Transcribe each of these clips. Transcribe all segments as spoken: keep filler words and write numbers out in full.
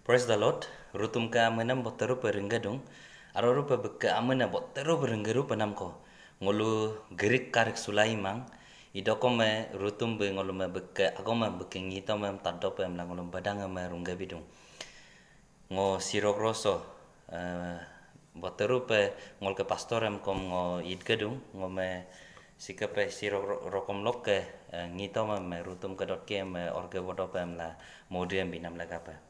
Praise the Lord. Ruutum ke amenam botterupe ringgedung. Aro rupe bíkke amena botterupe ringgerupe namko. Ngolu gerik karik sulaimang. Idokome ruutum bí ngolume bíkke agome bíkke ngitome taddope emla ngolum badangeme rungebidung. Ngo sirok roso, eh, botterupe ngolke pastor emkom ngo idgedung, ngome sikepe sirok ro-, rokom lokke, eh, ngitome me ruutum ke dotke me orge bodope emla modem binam legape.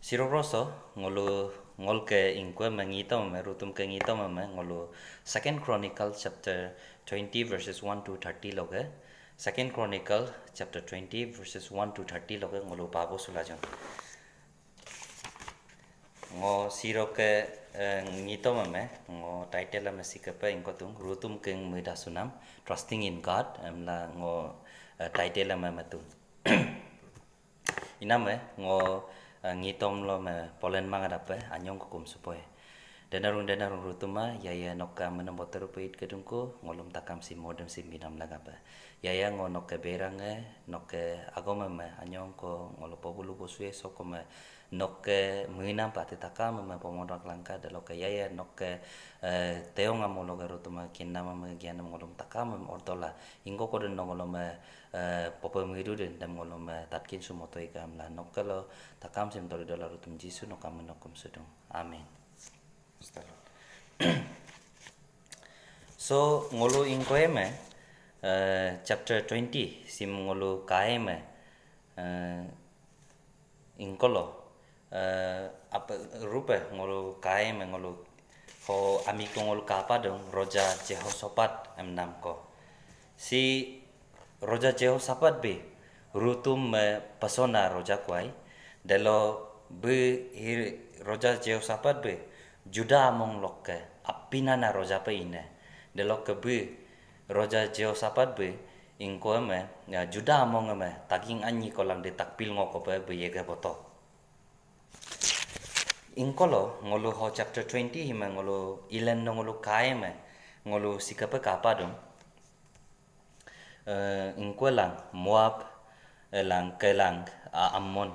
Sirok roso, ngolu ngolke ingkue me ngitome me ruutum ke ngitome me ngolu Second Chronicle chapter twenty verses one to thirty loge. Second Chronicle chapter twenty verses one to thirty loge ngolu pabo sulajun. Ngo siroke, eh, ngitome me, ngo title ame sikepe ingkotung, Ruutum Keng Míída Sunam, Trusting in God, emla ngo, eh, title ame metung. Iname ngo, eh, ngitom lo me polen mangadape anyong kukum supoe. Denarung denarung ruutuma, yaya nokke amenam botterupe idgedungku, ngolum takam sim modem sim binam legape. Yaya ngo nokke berange, nokke agome me anyong ko ngolu pobulu bosue sokome, nokke míínam pati takame me pomodrak langka, delokke yaya nokke, eh, teyong amo loge ruutuma kinnama me gianam ngolum takame ordola. Ingko koden no ngolum, eh, pope míídudin dem ngolum, eh, tatkin sumoto ikamla. Nokke lo takam sim tori dola ruutum Jisu nokke amenam kum sudung. Amen. Praise the Lord. So, ngolu ingkoeme, eh, chapter twenty, sim ngolu kaeme, eh, ingkolo, eh, apa rupe ngolu kaeme ngolu ho amiko ngolu kapadung Roja Jehosapat emnamko. Si Roja Jehosapat bí, ruutum me pesona roja kuai, delo bí hir-, Roja Jehosapat bí, Juda among lokke, apinana rojape ine, delokke bí, Roja Jehosapat bí, ingkoeme, ya, Juda among eme, taging anyi kolang de takpil ngokope bí yege boto. Ingkolo, ngolu ho chapter twenty hime ngolu ilen no ngolu kaeme, ngolu sikepe kapadung. Eh, ingkue lang, Moab, eh, lang, kelang, a, Ammon,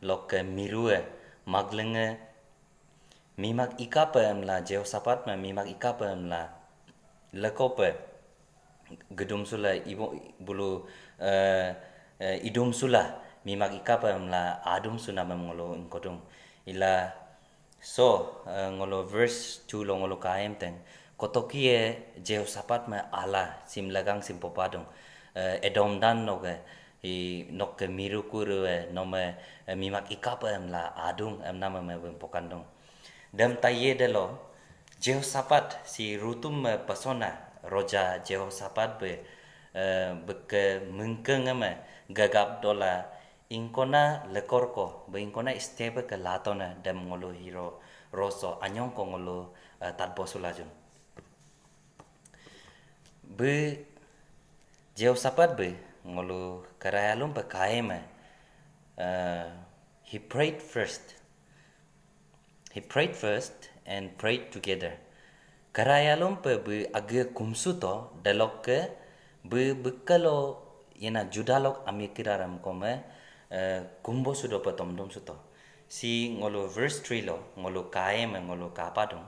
lokke mirue, maglenge, mimak ikape emla, Jehosapat me mimak ikape emla, lekope, gedum sula, ibo, bulu, eh, eh, idum sula, mimak ikape emla, adum sunamem ngolu ingkodung. Ila, So, eh, ngolu verse two lo ngolu kaem teng. Kotokie Jehosapat me ala sim legang sim popadung. Eh, Edom dan noke, i nokke miru kuru e nome, eh, mimak ikape emla adung emname me bím pokandung. Dem taiye delo, Jehosapat si ruutum me pesona roja Jehosapat bí, eh, bíkke míngkeng eme gagap dola, ingkona lekorko, bí ingkona step ke latona dem ngolu hiro roso anyongko ngolu, eh, tatbo sulajun. Bí Jehosapat bí ngolu kerayalumpe kaeme, eh, he prayed first. He prayed first and prayed together. Kerayalumpe bí age kumsuto delokke bí bíkkelo yena Juda lok ami kídarem kome, eh, kumbo sudope tomdum suto. Si ngolu verse three lo, ngolu kaeme, ngolu kapadung.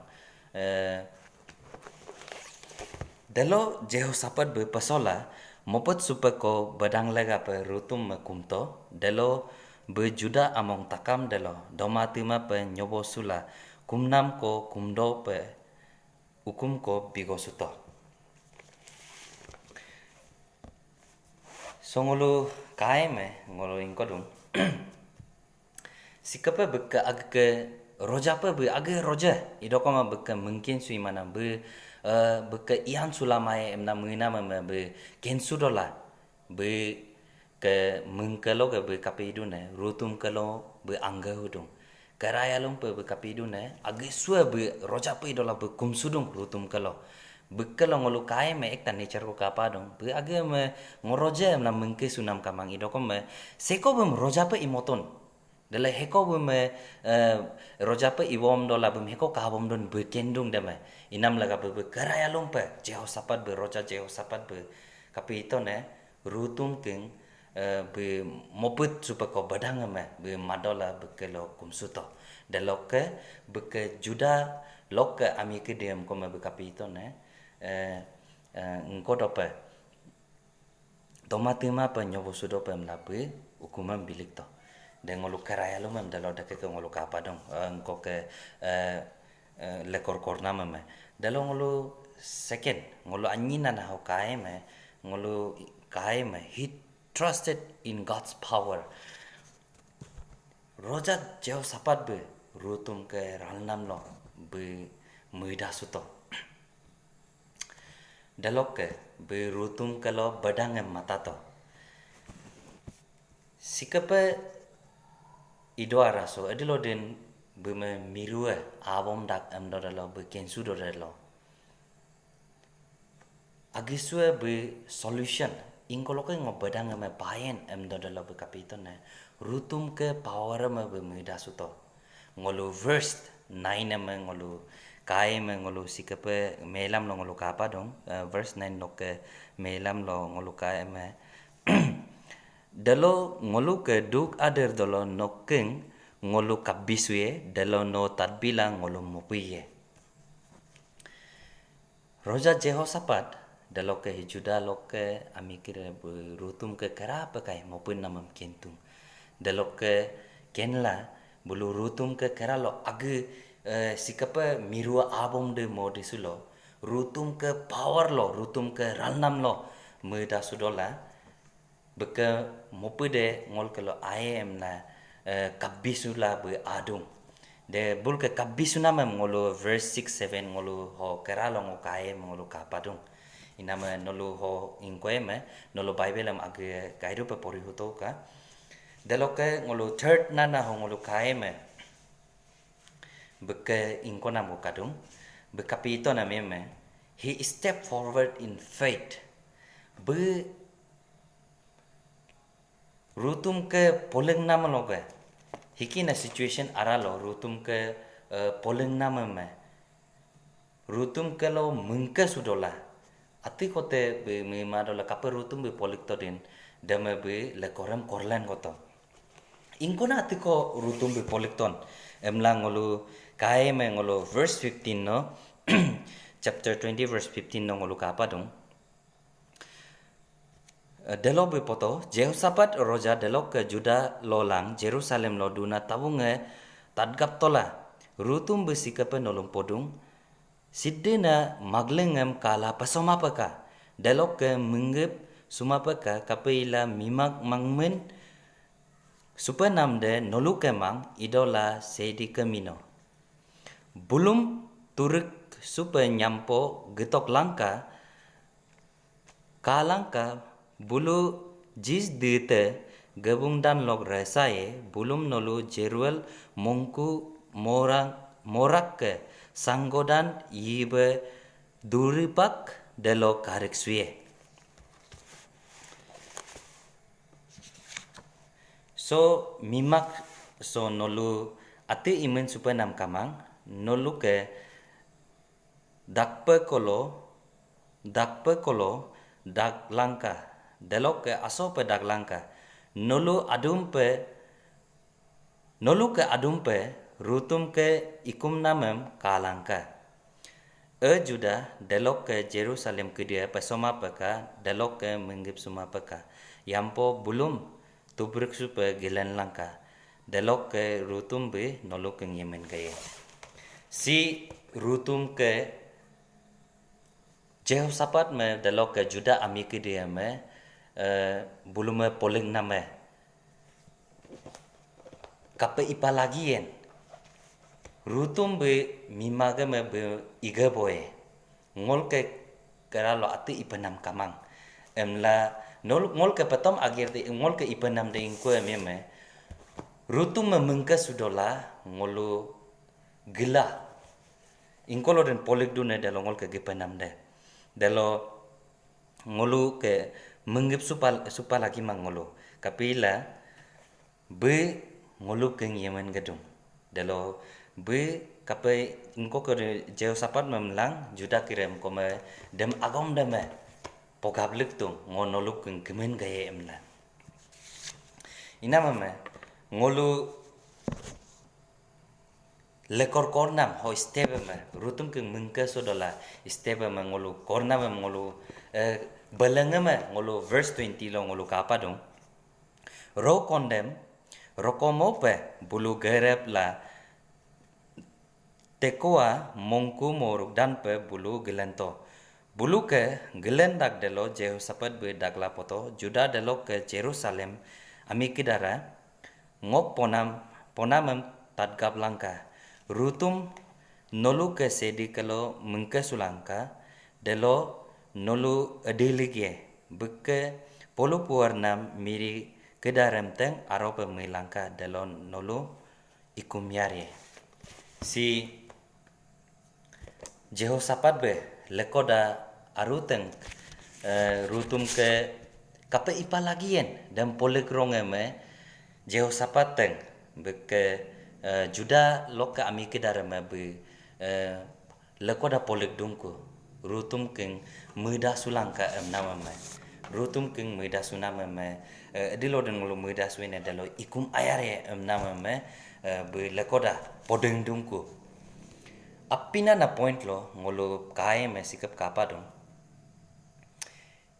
Eh, Delo Jehosapat bí pesola, mopet supeko bedang legape ruutum me kumto, delo bí Juda among takam delo, doma tímape nyobo sula, kumnamko kumdope, ukumko bigo suto. So ngolu kaeme, ngolu ingkodung. Sikepe bíkke agke rojape bí age roja. Idokoma bíkke míngkin suimana bí, eh, bíkke ian sulamae emna míínameme bí kensu dola. Bíkke míngkelo ke bí kape idune, ruutum kelo bí angge hudung. Kerayalumpe bí kape idune, age sue bí rojape idola bí kumsudung ruutum kelo. Bíkkelo ngolu kaeme ekta nature ko kapadung. Bí ageme ngo roja emna míngke sunam kamang idokome, seko bím rojape imoton. Dela heko bím, eh, rojape iwom dola bím heko kabom don bí kendung deme. Inam legape bí kerayalumpe, Jehosapat bí, roja Jehosapat bí. Kape itone, ruutum keng, eh, bí mopít supeko bedang eme bí madola bíkelo kumsuto. Delokke bíke Juda lokke ami kídíem kome bí kapitone, eh, eh, engkodope. Tomatímape nyobosudope emla bí ukumem bilíkto. De ngolu kerayalumem delo dekeke ngolu kapadung, eh, engkoke, eh, eh, lekor kornameme. Delo ngolu second, ngolu anyinana ho kaeme, ngolu kaeme, he trusted in God's power. Roja Jehosapat bí Ruutumke ralnamlo bí míídasuto. Delokke bí Ruutumkelo bedangem matato. Sikepe idoaraso, edílo din bíme mirue abomdak emdodelo, bí kensudodelo. Agisue bí solution, ingkolokke ngo bedang eme payen emdodelo bí kapitone, Ruutumke power eme bí míídasuto. Ngolu verse nine eme ngolu kaeme ngolu sikepe méélamlo ngolu kapadung, eh, verse nine lokke méélamlo ngolu kaeme. Delo ngoluke duk ader delo nokkeng ngolu kabbisuye, delo no tatbila ngolu mopuiye. Roja Jehosapat, delokke hi Juda lokke ami kídíe bí Ruutumke kerape kai mopínnamem kentung. Delokke kenla, bulu Ruutumke keralo agí, eh, sikepe mirua abomde modísulo, Ruutumke power lo, Ruutumke ralnamlo, míídasudola, bíke mopíde ngolukelo aye emla, eh, kabbisula bí adung. De bulke kabbisunamem ngolu verse six, seven ngolu ho keralo ngo kaeme ngolu kapadung. Iname nolu ho ingkoeme, nolu Bible em agí kairupe porihutoka. Delokke ngolu third nana ho ngolu kaeme. Bíke ingkonam ngo kadung. Bí kapitonam eme, he stepped forward in faith. Bí Ruutumke polengnam loge. Hikina situation aralo, Ruutumke, eh, polengnam eme. Ruutumkelo míngkesudola. Atí kote bí míímadola kape Ruutum bí políktodin, deme bí lekorem korlen koto. Ingkona atíko Ruutum bí políkton, emla ngolu kaeme ngolu verse fifteen no, chapter twenty verse fifteen no ngolu kapadung. Eh, delo bí poto, Jehosapat roja delokke Juda lolang Jerusalem lo duna tabunge tatgaptola. Ruutum bí sikepe nolum podung, siddína maglengem kala pesomapeka. Delokke menggep sumapeka kapeila mimak mangmen supenamde noluke mang idola Shédí kemino. Bulum turík supe nyampo getok langka, kalangka bulu jis dite gebung danlok resaye, bulum nolu Jeruel mongku morak, morakke sanggodan yibe duripak delo karik suye. So mimak so nolu atí imen supenam kamang, noluke dakpe kolo, dakpe kolo, daklangka, delokke asope daklangka, nolu adumpe, noluke adumpe, Ruutumke ikumnamem kalangka. E Juda, delokke Jerusalem kídíe pesomapeka, delokke menggep sumapeka. Yampo bulum, tubrík supe gílen langka. Delokke Ruutum bí nolukeng yemen kaye. Si Ruutumke Jehosapat me delokke Juda ami kídíe me, eh, bulume polengname. Kape ipa lagiyen. Ruutum bí mimageme bí igeboye. Ngolke keralo atí ipenam kamang. Emla nol-, ngolke petom agirde, ngolke ipenamde ingkue meme. Ruutum me mengke sudola ngolu gela. Ingkolo den polík dune delo ngolke gipenamde. Delo ngoluke menggep supa, supa lagimang ngolu. Kapila bí ngolukeng yemen gedung. Delo bí kape ingkoke Jehosapat memlang Juda kirem kome dem agom deme pogap líktung ngo nolukeng gemen gaye emla. Inameme ngolu lekor kornam ho step eme, Ruutum ke mengke sodola step eme ngolu kornam eme ngolu, eh, beleng eme ngolu verse twenty lo ngolu kapadung. Ro kondem, rokomope bulu gerep la tekoa mongku moruk danpe bulu gelento. Bulu ke gelendak delo Jehosapat be dagla poto, Juda delo ke Jerusalem ami kídara, ngok ponam, ponamem tatgap langka. Ruutum nolu ke sedi kelo mengke sulangka, delo nolu ediligie, beke polu puarnam miri kídarem teng arope melangka delo nolu ikum yare. Si Jehosapat be lekoda aruteng, eh, Ruutum ke kape ipa lagien dem polek rongeme Jehosapat teng beke, eh, Juda loke ami kídareme be, eh, lekoda polek dungku. Ruutum keng meda sulangka emnameme. Ruutum keng meda sunameme, eh, edilo den ngolu meda suine delo ikum ayare emnameme, eh, be lekoda podeng dungku. Apina na point lo ngolu kaeme sikap kapadung.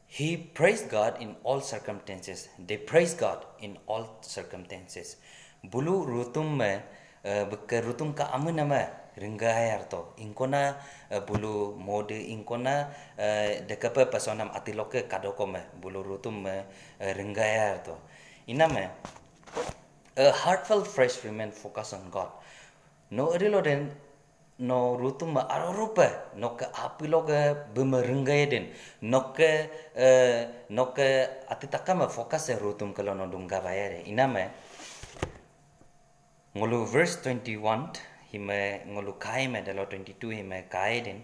He praised God in all circumstances. They praised God in all circumstances. Bulu Ruutum me, eh, beke Ruutum ka amename ringga ayarto. Ingkona, eh, bulu mode ingkona, eh, dekepe pesonam atiloke kadokome bulu Ruutum me, eh, ringga ayarto. Iname, a heartfelt praise remain focus on God. No edilo den, no Ruutum me arorupe, noke apiloke beme ringga eden, noke, eh, noke atitakame focus e Ruutum kelo no dungga bayare. Iname, ngolu verse twenty-one, hime ngolu kaeme delo twenty-two hime kaeden,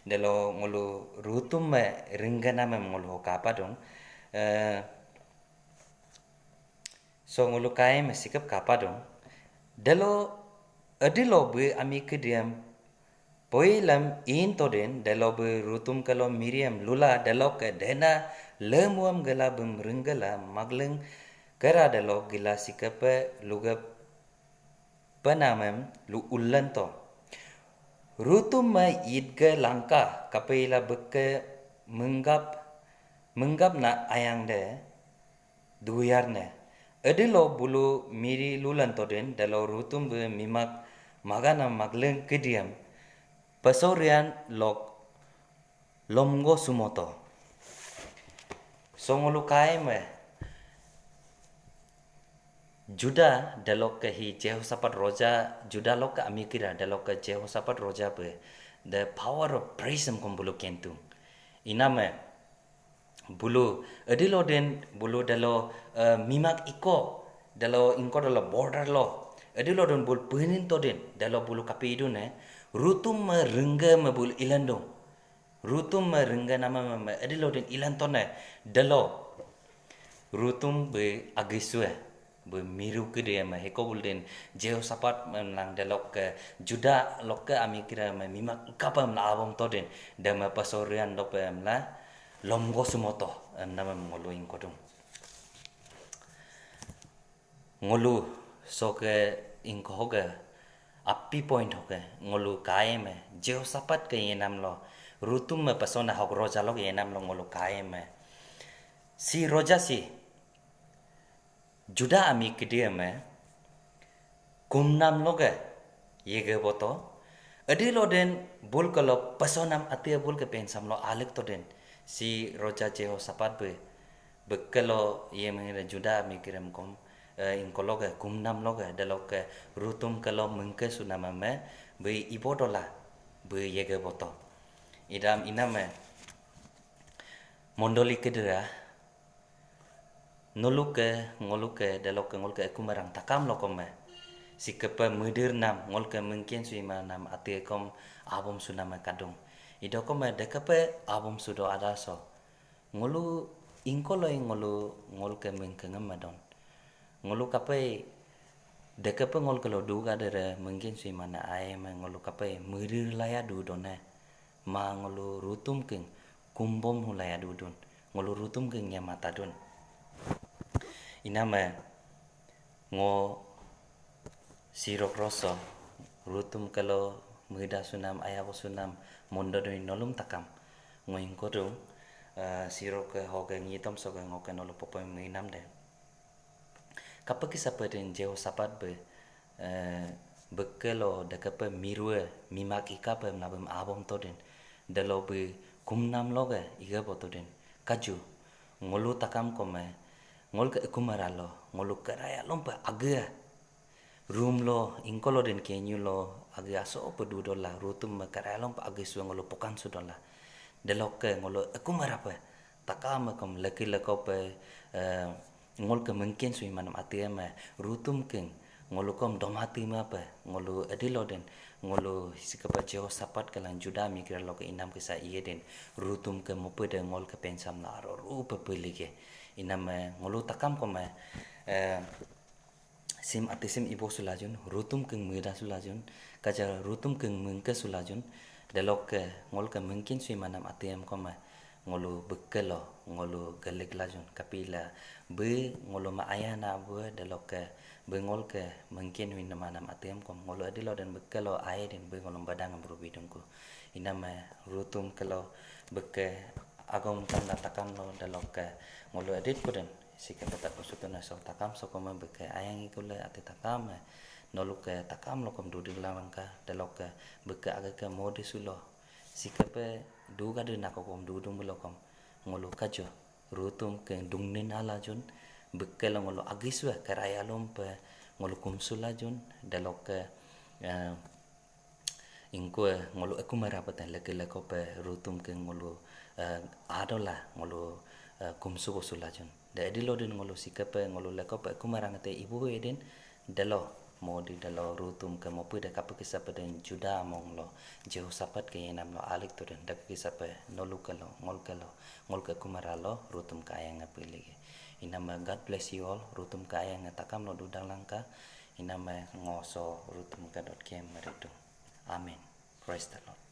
delo ngolu Ruutum me ringga namem ngolu ho kapadung, eh, So ngolu kaeme sikap kapadung. Delo edilo be ami kídíem poilam intoden delo be Ruutum kelo Miriam lula deloke dena lemuam gela bem ringgela magleng kera delo gila sikape luge penamem lu ulento. Ruutum me yitge langka kapeila beke menggap, menggap na ayang de duyarne. Edílo bulu Miri lulantoden delo Ruutum be mimak magana magleng kídíem pesorian lok lomgo sumoto. So ngolu kaeme Juda delokke hi Jehosapat roja, Juda lokke ami kídar delokke Jehosapat roja be the power of praise em kom bulu kentung. Iname bulu edílo den bulu delo, eh, mimak iko delo ingko delo border lo. Edílo den bulu peninto den delo bulu kape idune. Ruutum me ringge me bulu ilandung. Ruutum me ringge nama me, me edílo den ilantone delo. Ruutum be agisue. Be miru kídí eme hekobul den Jehosapat emlang delokke Juda lokke ami kídar eme mimak kapem la abom todin deme pasorian dope emla lomgo sumoto emnamem ngolu ingkodung. Ngolu soke ingko hoke api point hoke ngolu kaeme Jehosapat ke yenam lo Ruutum me pasona hok roja lo yenam lo ngolu kaeme. Si roja si Juda ami kídí eme kumnam loge yege boto. Edílo den bul kelo pesonam atie bul ke pensam lo alek to den. Si roja Jehosapat be, be kelo ye mengire Juda ami kídem kom, eh, ingko loge kumnam loge delokke Ruutum kelo mengke sunamame be ibodola be yege boto. Idam iname mondoli kídíra Noluke, ngoluke, delokke ngoluke ekum erang takam lokome. Sikepe medir nam, ngoluke mengkin suima nam ati ekom abom suname kadung. Idokome dekepe abom sudo adaso. Ngolu ingkoloi ngolu ngoluke mengkengem madon. Ngolu kapei dekepe ngoluke lo duga dere mengkin suima na aeme ngolu kapei medir laya dudone. Ma ngolu Ruutum keng kumbom hulaya dudun. Ngolu Ruutum keng nge matadun. Iname Ngo sirok roso, Ruutum kelo meda sunam, ayabo sunam, mondo doi nolum takam. Ngo ingkodung, eh, sirok ke hoge ngitom soge ngoke nolo popoi menam de. Kapekísape den Jehosapat be, eh, bekelo dekepe mirue, mimak ikape mlabem abom toden. Delo be kumnam loge igebo toden. Kaju, ngolu takam kome, ngolke ekum aralo, ngolu kerayalompe agea. Room lo, ingkolo den kenyu lo, agea sope dudola, Ruutum me kerayalompe age sue ngolu pokan sudola. Delokke ngolu ekum arape, takame kom leki lekope, eh, ngolke mengkin sui manam atiem, eh, Ruutum keng, ngolu kom domati mape, ngolu edilo den, ngolu sikepe Jehosapat kelang Juda migra loke inam kísa iye den, Ruutum ke mope de ngolke pensam la aro rupe pelige. Inam, eh, ngolu takam kom, eh, sim ati sim ibo sulajun, Ruutum keng meda sulajun, kaja Ruutum keng mengke sulajun, delokke ngolke mengkin sui manam atiem kom, eh, ngolu bekelo, ngolu gelek lajun, kapila, be ngolu ma ayana bue, delokke, be ngolke mengkin win manam atiem kom, ngolu edilo den bekelo aye den be ngolu badang berubi dungku. Iname Ruutum kelo beke agom tanda takam lo, delokke, ngolu edit kuden, sike petak kusutuna so takam so kome beke ayang ikule ati takam, eh, noluke takam lo kom duding langka, delokke, beke ageke modi sulo, sikepe duga de nako kom dudung belo kom, ngolu kajo, Ruutum keng dungnin alajun, bekelo ngolu agisue, kerayalompe, ngolu kumsulajun, delokke, eh, ingkue ngolu ekum arape ten leki lekope Ruutum keng ngolu, eh, adola ngolu, eh, kumsubo sulajun. De edilo den ngolu sikepe ngolu lekope ekum arangete ibu eden, delo, modi delo Ruutum ke mope de kapekísape den Juda among lo, Jehosapat ke yenam lo alik to den, de kísape nolu kelo, ngol kelo, ngolke ekum aralo, Ruutum ke ayang ape lege. Iname God bless you all, Ruutum ke ayang takam lo dudang langka, iname ngoso Ruutum ke dot kem meritu. Amen. Praise the Lord.